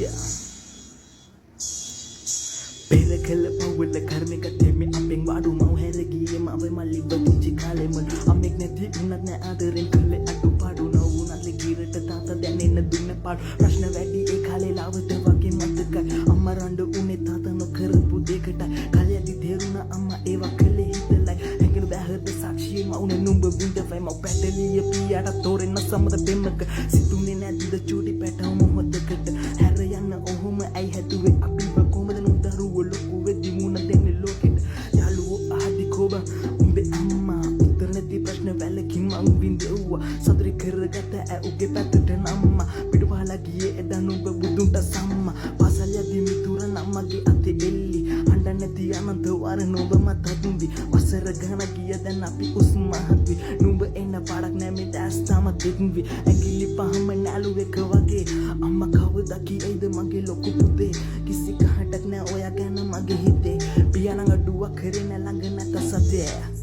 Yeah. පෙර කළ පව්වල කර්ම ගත්තේ මේ අපෙන් වාඩු. මව් හැර ගියේ මව මල්ලිව පුංචි කාලෙම. අම්මෙක් නැති වුණත් නෑ ආදරෙන් කළේ අඩු පාඩු. නොවුණත් ලිගිරට තාත්තා දැනෙන්න දුන්න පාඩු. ප්‍රශ්න වැඩි ඒ කාලේ ලාවත වගේ මතකයි. අම්මා රණ්ඩු උනේ තාත්තා නොකරපු දෙකටයි. කාලයේදී තේරුණා අම්මා ඒවා කළේ හිතලයි. හැඟෙනු බැහැද සාක්ෂියේ මවුන නුඹ විඳවයි. මව් පැටලිය පියාට තෝරෙන්න සමද පෙම්මක. සිතුනේ නැද්ද චූටි පැටව මොහොතකට හැර යන්න ඔහොම? ඇයි හැදුවේ අපිව කොහමද නුදරුවෝ ලොකු වෙද්දි මුණ දෙන්නේ ලෝකෙට? යාළුවෝ අහදි කොබ උඹේ අම්මා? උත්තර නැති ප්‍රශ්න වැලකින් මං විඳෙව්වා. සතුරි කරගත්ත ඈ උගේ පැත්තට නම්මා. පිටුපහලා ගියේ එදා නුඹ බුදුන්ට සම්මා. පාසල් යද්දි මිතුරන් අම්මගේ අතේ එල්ලි. අඬ නැති අනන්ත වාර නුඹ මත දුම්බි. වසර ගණන් ගිය දැන් අපි උස් මහත් වී. නුඹ එන්න පාඩක් නෑ, මේ දැස් තාම දෙන්වි. ඇඟිලි පහම නෑලු එක වගේ. අම්මා කවදා කියයිද මගේ ලොකු පුතේ? කිසි කහටක් නෑ ඔයා ගැන මගේ හිතේ. පියාණන් අඩුවක් කරේ නෑ ළඟ නැත සතේ.